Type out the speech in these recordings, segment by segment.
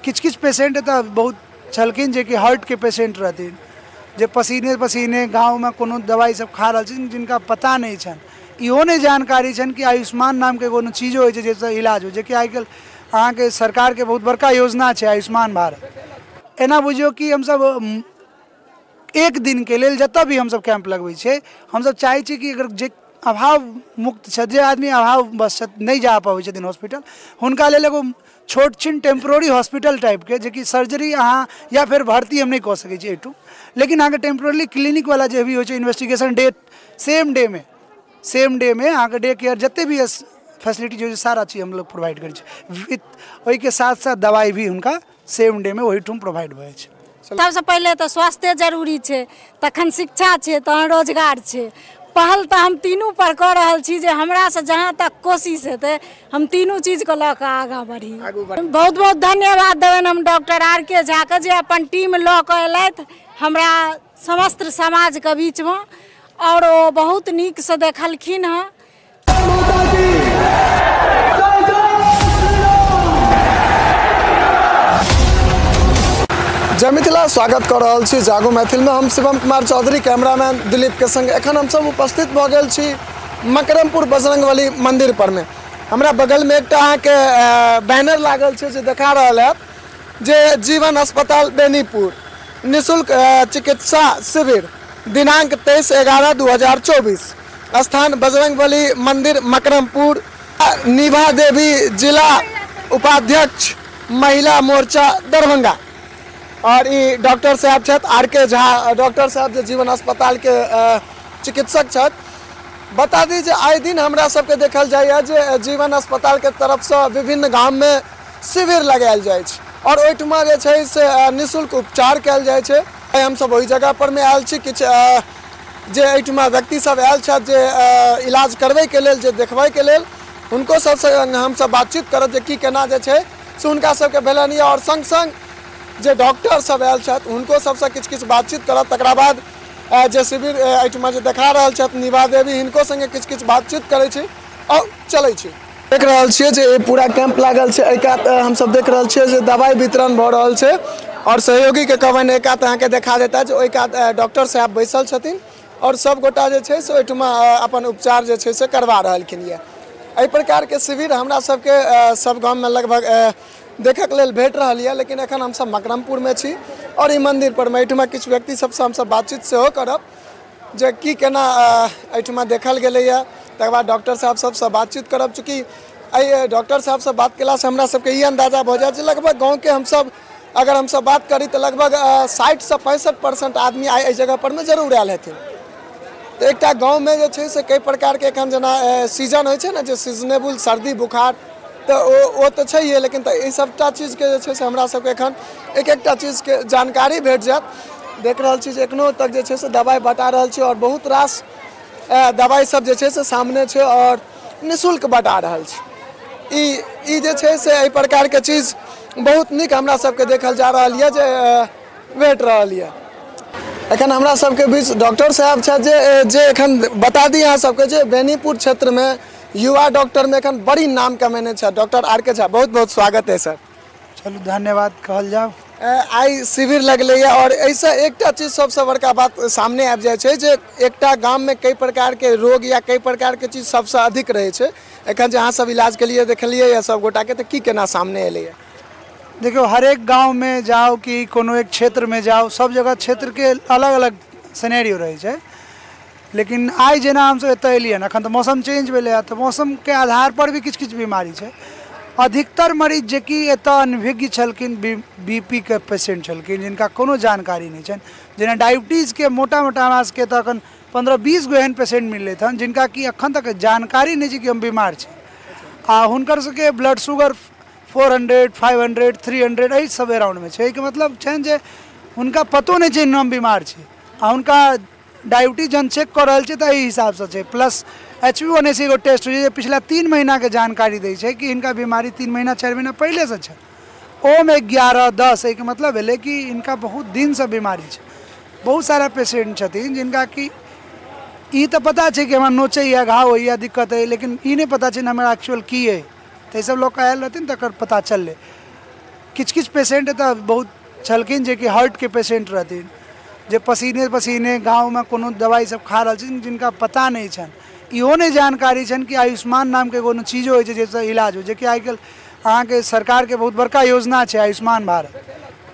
किछु किछु पेशेंट एतऽ बहुत छलखिन जेकि हार्टके पेशेंट रहथिन, जे पसीने पसीने गाँवमे कोनो दवाइ सब खा रहल छथिन, जिनका पता नहि छनि, इहो नहि जानकारी छनि कि आयुष्मान नामके कोनो चीजो होइ छै जाहिसँ इलाज हो, जेकि आइ काल्हि अहाँके सरकारके बहुत बड़का योजना छै आयुष्मान भारत। एना बुझियौ कि हमसब एक दिनके लेल जतऽ भी हमसब कैंप लगबै छियै, हमसब चाहै छी कि अगर जे अभाव मुक्त छथि, जे आदमी अभाव बस छथि, नहि जा पाबै छथिन हॉस्पिटल, हुनका लेल एगो छोट छिन टेम्प्रोरी हॉस्पिटल टाइपके, जेकि सर्जरी अहाँ या फेर भर्ती हम नहि कऽ सकै छी एहिठुम, लेकिन अहाँके टेम्प्रोरी क्लिनिकवला जे भी होइ छै इन्वेस्टिगेशन डे सेम डे में अहाँके डे केयर जते भी फैसिलिटी होइ छै सारा चीज हमलोग प्रोवाइड करै छी। विथ ओहिके साथ साथ दवाइ भी हुनका सेम डे में ओहिठुम प्रोवाइड भऽ जाइ छै। सबसँ पहिले तऽ स्वास्थ्य जरूरी छै, तखन शिक्षा छै, तहन रोजगार छै। पहल तऽ हम तीनू पर कऽ रहल छी जे हमरासँ जहाँ तक कोशिश हेतै हम तीनू चीजके लऽ कऽ आगाँ बढ़ी। बहुत बहुत धन्यवाद देबनि हम डॉक्टर आर के झाके जे अपन टीम लऽ कऽ एलथि हमरा समस्त समाजके बीचमे, आओर ओ बहुत नीकसँ देखलखिन हँ। जय मिथिला, स्वागत कर रहल छी जागो मैथिल में। हम शिवम कुमार चौधरी कैमरामैन दिलीप के संग एखन हम सब उपस्थित भऽ गेल छी मकरमपुर बजरंगबली मंदिर पर में। हमरा बगल में एकटा अहाँके बैनर लागल छै जे देखा रहल है जे जीवन अस्पताल बेनीपुर निःशुल्क चिकित्सा शिविर दिनांक 23/11/2024, स्थान बजरंगबली मंदिर मकरमपुर, निभा देवी जिला उपाध्यक्ष महिला मोर्चा दरभंगा। और ई डॉक्टर साहब छथि आर के झा डॉक्टर साहब जे जीवन अस्पताल के चिकित्सक छथि। बता दी जे आइ दिन हमरा सबके देखल जाइए जे जीवन अस्पताल के तरफसँ विभिन्न गाममे शिविर लगायल जाइ छै और ओहिठमा जे छै से निःशुल्क उपचार कयल जाइ छै। आइ हमसब ओहि जगह पर मे आयल छी, किछु जे एहिठमा व्यक्ति सब आयल छथि जे इलाज करबैके लेल, जे देखबैके लेल, हुनको सबसँ हमसब बातचीत करब जे की केना जे छै से हुनका सबके भेलनि। और सङ्ग सङ्ग जे डॉक्टर सब आयल छथि हुनको सबसँ किछु किछु बातचीत करब। तकरा बाद जे शिविर एहिठमा जे देखा रहल छथि निभा देवी, हिनको सङ्गे किछु किछु बातचीत करै छी और चलै छी। देख रहल छियै जे पूरा कैंप लागल छै, एहि कात हमसब देख रहल छियै जे दवाइ वितरण भऽ रहल छै और सहयोगीके कहबनि एहि कात अहाँके देखा देता जे ओहि कात डॉक्टर साहब बैसल छथिन और सब गोटा जे छै से ओहिठमा अपन उपचार जे छै से करवा रहलखिन यऽ। एहि प्रकारके शिविर हमरा सबके सब गाममे लगभग देखक लेल भेट रहल यऽ, लेकिन एखन हमसब मकरमपुरमे छी और ई मंदिर पर मे एहिठमा किछु व्यक्ति सबसँ हमसब बातचीत सेहो करब जे की केना एहिठमा देखल गेलैए। तकर बाद डॉक्टर साहब सबसँ बातचीत करब, चूँकि एहि डॉक्टर साहबसँ बात केलासँ हमरा सबके ई अन्दाजा भऽ जायत जे लगभग गाँवके हमसब अगर हमसब बात करी तऽ लगभग 60 से 65% आदमी आइ एहि जगह पर मे जरूर आयल हेथिन। तऽ एकटा गाँवमे जे छै से कई प्रकारके एखन जेना सीजन होइ छै ने, जे सीजनेबल सर्दी बुखार तऽ ओ तऽ छैहे, लेकिन तऽ ई सबटा चीजके जे छै से हमरा सबके एखन एक एकटा चीजके जानकारी भेट जायत। देख रहल छी जे एखनो तक जे छै से दवाइ बटा रहल छै और बहुत रास दवाइ सब जे छै से सामने छै और निःशुल्क बटा रहल छै। ई जे छै से एहि प्रकारके चीज बहुत नीक हमरा सबके देखल जा रहल यऽ जे भेट रहल यऽ। एखन हमरा सबके बीच डॉक्टर साहब छथि जे एखन बता दी अहाँ सबके जे बेनीपुर क्षेत्रमे युवा डॉक्टर में एखन बड़ी नाम कमेने छथि डॉक्टर आर के झा। बहुत बहुत स्वागत है सर। चलू धन्यवाद कहल जाओ। आइ शिविर लगलैए और एहिसँ एकटा चीज सबसँ बड़का बात सामने आबि जाइ छै जे एकटा गाममे कई प्रकारके रोग या कई प्रकारके चीज सबसँ अधिक रहै छै। एखन जे अहाँ सब इलाज के लिए देखलियै या सब गोटाके तऽ की केना सामने एलैए? देखियौ, हरेक गाँवमे जाउ कि कोनो एक क्षेत्रमे जाउ, सब जगह क्षेत्रके अलग अलग सिनेरियो रहै छै। लेकिन आइ जेना हमसब एतऽ एलियै हन, एखन तऽ मौसम चेंज भेलै तऽ मौसमके आधार पर भी किछु किछु बीमारी छै। अधिकतर मरीज जेकि एतऽ अनभिज्ञ छलखिन, बी पी के पेशेंट छलखिन जिनका कोनो जानकारी नहि छनि, जेना डायबिटीजके मोटा मोटा हमरा सबके एतऽ एखन 15-20 गो एहन पेशेंट मिललै हन जिनका कि एखन तक जानकारी नहि छै कि हम बीमार छी, आ हुनकर सबके ब्लड शुगर 400, 500, 300 एहि सब अराउंडमे छै। एहिके मतलब छनि जे हुनका पतो नहि छै हम बीमार छी, आ हुनका डायबिटीज जहन चेक कऽ रहल छै तऽ एहि हिसाबसँ छै। प्लस HbA1c एगो टेस्ट होइ छै जे पिछला 3 महीनाके जानकारी दै छै कि हिनका बीमारी 3 महीना 4 महीना पहिलेसँ छै। ओहिमे 11, 10, एहिके मतलब भेलै कि हिनका बहुत दिनसँ बीमारी छै। बहुत सारा पेशेंट छथिन जिनका कि ई तऽ पता छै कि हमरा नोचैए, घाव होइए, दिक्कत अइ, लेकिन ई नहि पता छै ने हमरा एक्चुअल की अइ। तऽ ईसब लोक आयल रहथिन तकर पता चललै। किछु किछु पेशेंट एतऽ बहुत छलखिन जेकि हार्टके पेशेंट रहथिन, जे पसीने पसीने गाँवमे कोनो दवाइ सब खा रहल छथिन, जिनका पता नहि छनि, इहो नहि जानकारी छनि कि आयुष्मान नामके कोनो चीजो होइ छै जाहिसँ इलाज होइ छै, कि आइकाल्हि अहाँके सरकारके बहुत बड़का योजना छै आयुष्मान भारत।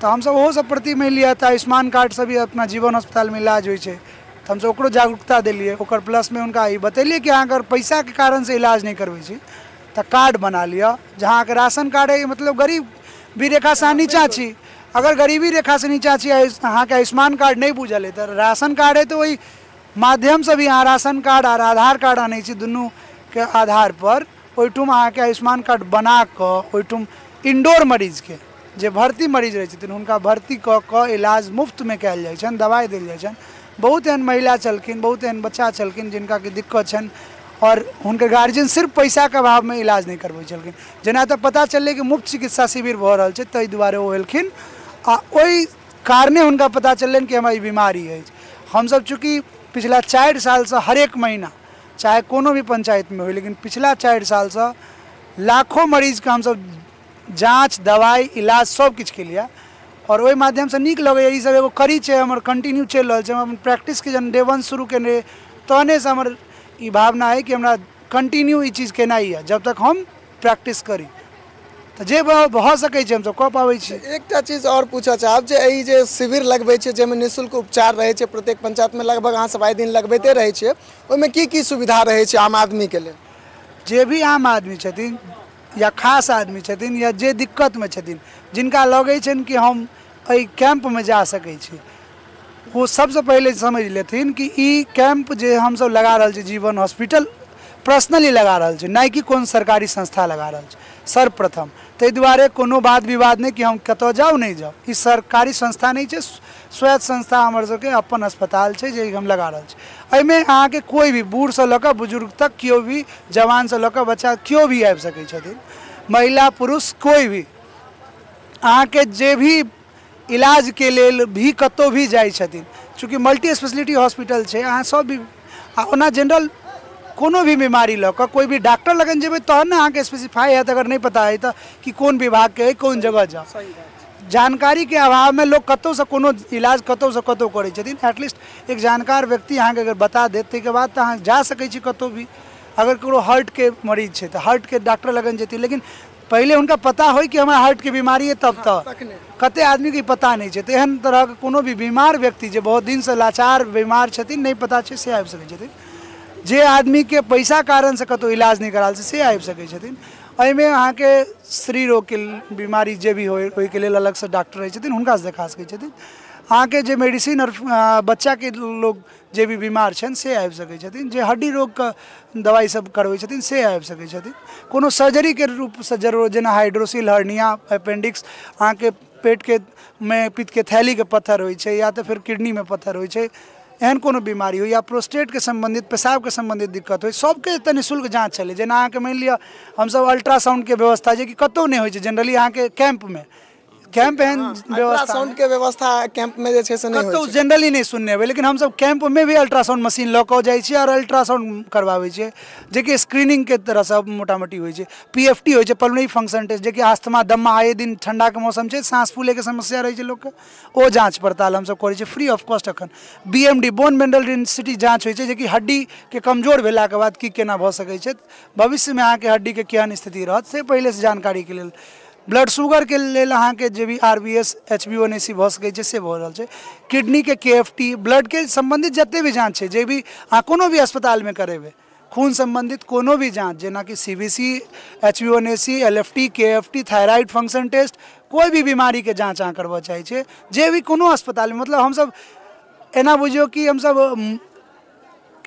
तऽ हमसब ओहो सब प्रति मानि लिअ तऽ आयुष्मान कार्डसँ भी अपना जीवन अस्पतालमे इलाज होइ छै, तऽ हमसब ओकरो जागरूकता देलियै। ओकर प्लसमे हुनका ई बतेलियै कि अहाँ अगर पैसाके कारणसँ इलाज नहि करबै छी तऽ कार्ड बना लिअ, जहाँ अहाँके राशन कार्ड अइ, मतलब गरीबी रेखासँ अहाँ नीचाँ छी, अगर गरीबी रेखासँ नीचाँ छी अहाँके आयुष्मान कार्ड नहि बुझल अइ तऽ राशन कार्ड अइ, तऽ ओहि माध्यमसँ भी अहाँ राशन कार्ड आओर आधार कार्ड आनै छी, दुनूके आधार पर ओहिठाम अहाँके आयुष्मान कार्ड बना कऽ ओहिठाम इनडोर मरीजके जे भर्ती मरीज रहै छथिन हुनका भर्ती कऽ कऽ इलाज मुफ्तमे कयल जाइ छनि, दवाइ देल जाइ छनि। बहुत एहन महिला छलखिन, बहुत एहन बच्चा छलखिन जिनका कि दिक्कत छनि आओर हुनकर गार्जियन सिर्फ पैसाके अभावमे इलाज नहि करबै छलखिन। जेना तऽ पता चललै कि मुफ्त चिकित्सा शिविर भऽ रहल छै, ताहि दुआरे ओ एलखिन आ ओहि कारणे हुनका पता चललनि कि हमरा ई बीमारी अछि। हमसब चूँकि पिछला 4 सालसँ हरेक महीना चाहे कोनो भी पंचायतमे होइ, लेकिन पिछला 4 सालसँ लाखों मरीजके हमसब जाँच दवाइ इलाज सब किछु केलियै आओर ओहि माध्यमसँ नीक लगैए। ई सब एगो कड़ी छै हमर, कंटिन्यू चलि रहल छै। हम अपन प्रैक्टिसके जहन डे 1 शुरू केने रहियै तहनेसँ हमर ई भावना अइ कि हमरा कंटिन्यू ई चीज केनाइ यऽ जब तक हम प्रैक्टिस करी, तऽ जे भऽ सकै छै हमसब कऽ पाबै छी। एकटा चीज आओर पूछऽ चाहब जे ई जे शिविर लगबै छै जाहिमे निःशुल्क उपचार रहै छै प्रत्येक पंचायतमे, लगभग अहाँ सब आइ दिन लगबैते रहै छियै, ओहिमे की की सुविधा रहै छै आम आदमीके लेल? जे भी आम आदमी छथिन या खास आदमी छथिन या जे दिक्कतमे छथिन, जिनका लगै छनि कि हम एहि कैम्पमे जा सकै छी, ओ सबसँ पहिले समझि लेथिन कि ई कैम्प जे हमसब लगा रहल छी जीवन हॉस्पिटल पर्सनली लगा रहल छी, नहि कि कोन सरकारी संस्था लगा रहल छै सर्वप्रथम। ताहि दुआरे कोनो वाद विवाद नहि कि हम कतऽ जाउ नहि जाउ, ई सरकारी संस्था नहि छै, स्वायत्त संस्था हमर सबके अपन अस्पताल छै जे हम लगा रहल छी। एहिमे अहाँके कोइ भी बूढ़सँ लऽ कऽ बुजुर्ग तक केओ भी, जवानसँ लऽ कऽ बच्चा केओ भी आबि सकै छथिन, महिला पुरुष कोइ भी। अहाँके जे भी इलाजके लेल भी कतहु भी जाइ छथिन, चूँकि मल्टी स्पेशलिटी हॉस्पिटल छै, अहाँ सब भी आ ओना जनरल कोनो भी बीमारी लऽ कऽ कोइ भी डॉक्टर लगन जेबै तहन ने अहाँके स्पेसिफाइ हैत, अगर नहि पता अइ तऽ कि कोन विभागके अइ कोन जगह जाउ। जानकारीके अभावमे लोक कतहुसँ कोनो इलाज कतहुसँ कतहु करै छथिन। एटलीस्ट एक जानकार व्यक्ति अहाँके अगर बता देत ताहिके बाद तऽ अहाँ जा सकै छी कतहु भी। अगर ककरो हार्टके मरीज छै तऽ हार्टके डॉक्टर लगन जेथिन, लेकिन पहिले हुनका पता होइ कि हमरा हार्टके बीमारी अइ तब तऽ कतेक आदमीके पता नहि छै। तऽ एहन तरहके कोनो भी बीमार व्यक्ति जे बहुत दिनसँ लाचार बीमार छथिन, नहि पता छै, से आबि सकै छथिन। जे आदमीके पैसा कारणसँ कतहु इलाज नहि करायल छै से आबि सकै छथिन। एहिमे अहाँके स्त्री रोगके बीमारी जे भी होइ ओहिके लेल अलगसँ डॉक्टर रहै छथिन, हुनकासँ देखा सकै छथिन। अहाँके जे मेडिसिन आओर बच्चाके लोग जे भी बीमार छनि से आबि सकै छथिन, जे हड्डी रोगके दवाइ सब करबै छथिन से आबि सकै छथिन। कोनो सर्जरीके रूपसँ जरूर, जेना हाइड्रोसिल, हर्निया, अपेंडिक्स, अहाँके पेटके मे पित्तके थैलीके पत्थर होइ छै या तऽ फेर किडनीमे पत्थर होइ छै, एहन कोनो बीमारी हो या प्रोस्टेटके सम्बन्धित पेशाबके सम्बन्धित दिक्कत होइ, सबके एतऽ निःशुल्क जाँच छलै। जेना अहाँके मानि लिअ हमसब अल्ट्रासाउंडके व्यवस्था जे कि कतहु नहि होइ छै जनरली अहाँके कैम्पमे, कैंप एहन व्यवस्था अल्ट्रासाउंड के व्यवस्था कैंप में जे छै से नहि होइ छै जनरली नहि सुनने हेबै, लेकिन हमसब कैंप में भी अल्ट्रासाउंड मशीन लऽ कऽ जाइ छियै आओर अल्ट्रासाउंड करबाबै छियै, जेकि स्क्रीनिंगके तरहसँ मोटा मोटी होइ छै। PFT होइ छै, पल्मोनरी फंक्शन टेस्ट, जेकि आस्थमा दमा आए दिन ठंडाके मौसम छै, साँस फूलैके समस्या रहै छै लोकके, ओ जाँच पड़ताल हमसब करै छियै फ्री ऑफ कॉस्ट। अखन BMD bone mineral density जाँच होइ छै, जेकि हड्डीके कमजोर भेलाके बाद की केना भऽ सकै छै, भविष्यमे अहाँके हड्डीके केहन स्थिति रहत से पहिलेसँ जानकारीके लेल। ब्लड शुगरके लेल अहाँके जे भी RBS HbA1c भऽ सकै छै से भऽ रहल छै। किडनीके KFT, ब्लडके सम्बन्धित जते भी जाँच छै, जे भी अहाँ कोनो भी अस्पतालमे करेबै, खून सम्बन्धित कोनो भी जाँच जेनाकि CBC, HbA1c, LFT, KFT, thyroid function test, कोइ भी बीमारीके जाँच अहाँ करबऽ चाहै छियै जे भी कोनो अस्पतालमे, मतलब हमसब एना बुझियौ कि हमसब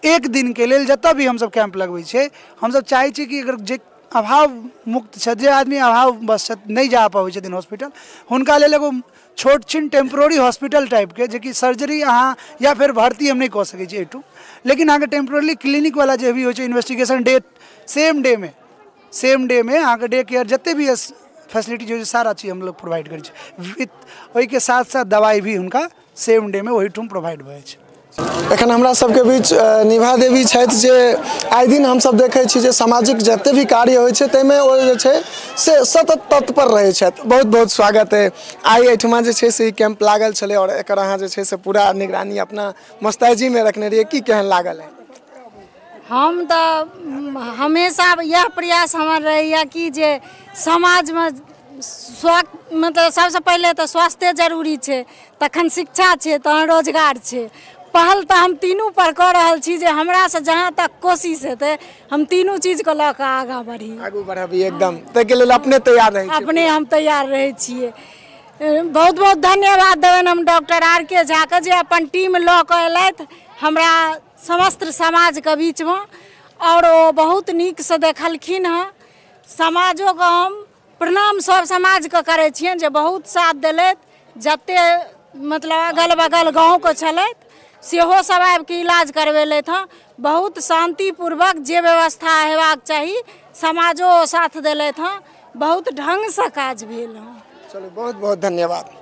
एक दिनके लेल जतऽ भी हमसब कैंप लगबै छियै, हमसब चाहै छियै कि अगर जे अभाव मुक्त छथि, जे आदमी अभाव बस छथि, नहि जा पाबै छथिन हॉस्पिटल, हुनका लेल एगो छोट छिन टेम्प्रोरी हॉस्पिटल टाइपके, जेकि सर्जरी अहाँ या फेर भर्ती हम नहि कऽ सकै छी एहिठुम, लेकिन अहाँके टेम्प्रोरी क्लिनिकवला जे भी होइ छै इन्वेस्टिगेशन डे सेम डे में अहाँके डे केयर जते भी फैसिलिटी होइ छै सारा चीज हमलोग प्रोवाइड करै छी, विथ ओहिके साथ साथ दवाइ भी हुनका सेम डे में ओहिठुम प्रोवाइड भऽ जाइ छै। एखन हमरा सबके बीच निभा देवी छथि जे आइ दिन हमसब देखै छी जे सामाजिक जते भी कार्य होइ छै ताहिमे ओ जे छै से सतत तत्पर रहै छथि। बहुत बहुत स्वागत है। आइ एहिठमा जे छै से ई कैंप लागल छलै आओर एकर अहाँ जे छै से पूरा निगरानी अपना मुस्तैदीमे रखने रहियै, की केहन लागल है? हम तऽ हमेशा इएह प्रयास हमर रहैए कि जे समाजमे मतलब सबसँ पहिले तऽ स्वास्थ्य जरूरी छै, तखन शिक्षा छै, तहन रोजगार छै। पहल तऽ हम तीनू पर कऽ रहल छी जे हमरासँ जहाँ तक कोशिश हेतै हम तीनू चीजके लऽ कऽ आगाँ बढ़ी। आगू बढ़ाबी एकदम, ताहिके लेल अपने तैयार रहै छी? अपने हम तैयार रहै छियै। बहुत बहुत धन्यवाद देबनि हम डॉक्टर आर के झाके जे अपन टीम लऽ कऽ अयलथि हमरा समस्त समाजके बीचमे, आओर ओ बहुत नीकसँ देखलखिन हँ। समाजोके हम प्रणाम सब समाजके करै छियनि जे बहुत साथ देलथि, जते मतलब अगल बगल गाँवके छलथि सेहो सब आबिके इलाज करबेलथि हँ। बहुत शान्तिपूर्वक जे व्यवस्था हेबाक चाही समाजो साथ देलथि हँ, बहुत ढङ्गसँ काज भेल हँ। चलू, बहुत बहुत धन्यवाद।